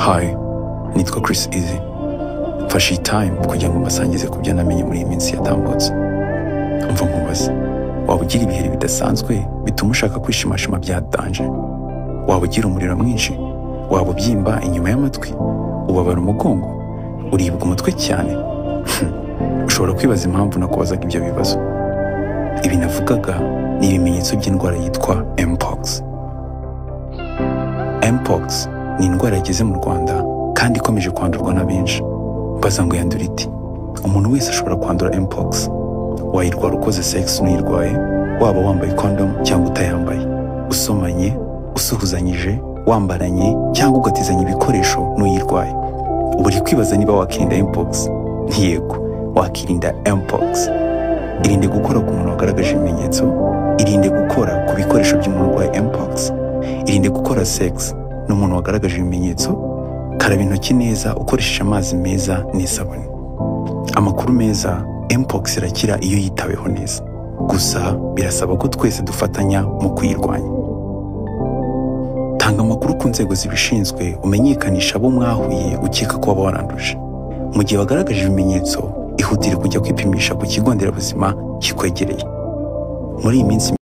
Hi, nitwa Chris Easy. Mfashe iyi time kugira ngo mbasangize ku byo namenye muri iyi minsi yatambutse. Umva nkubaze, waba ugira ibiheri bidasanzwe bituma ushaka kwishimashima bya danger? Waba ugira umuriro mwinshi? Waba ubyimba inyuma y'amatwi? Ubabara umugongo? Uribwa umutwe cyane? Ushobora kwibaza impamvu nakubazaga ibyo bibazo. Ibi navugaga ni ibimenyetso by'indwara yitwa Mpox. Mpox ni indwara yageze mu Rwanda kandi ikomeje kwandurwa na benshi. Mbaza ngo yandura ite? Umuntu wese ashobora kwandura Mpox. Wayirwara ukoze sex n'uyirwaye, waba wambaye condom cyangwa utayambaye, usomanye, usuhuzanyije, wambaranye cyangwa ugatizanya ibikoresho n'uyirwaye. Ubu uri kwibaza niba wakirinda Mpox? Yego, wakirinda Mpox. Irinde gukora ku muntu wagaragaje ibimenyetso, irinde gukora ku bikoresho by'umuntu urwaye Mpox, irinde gukora sex n'umuntu wagaragaje ibimenyetso, karaba intoki neza ukoresheje amazi meza n'isabune. Amakuru meza, Mpox irakira iyo yitaweho neza. Gusa birasaba ko twese dufatanya mu kuyirwanya. Tanga amakuru ku nzego zibishinzwe, umenyekanisha abo mwahuye ukeka ko waba waranduje. Mu gihe wagaragaje ibimenyetso, ihutire kujya kwipimisha ku kigo nderabuzima kikwegereye. Muri iyi minsi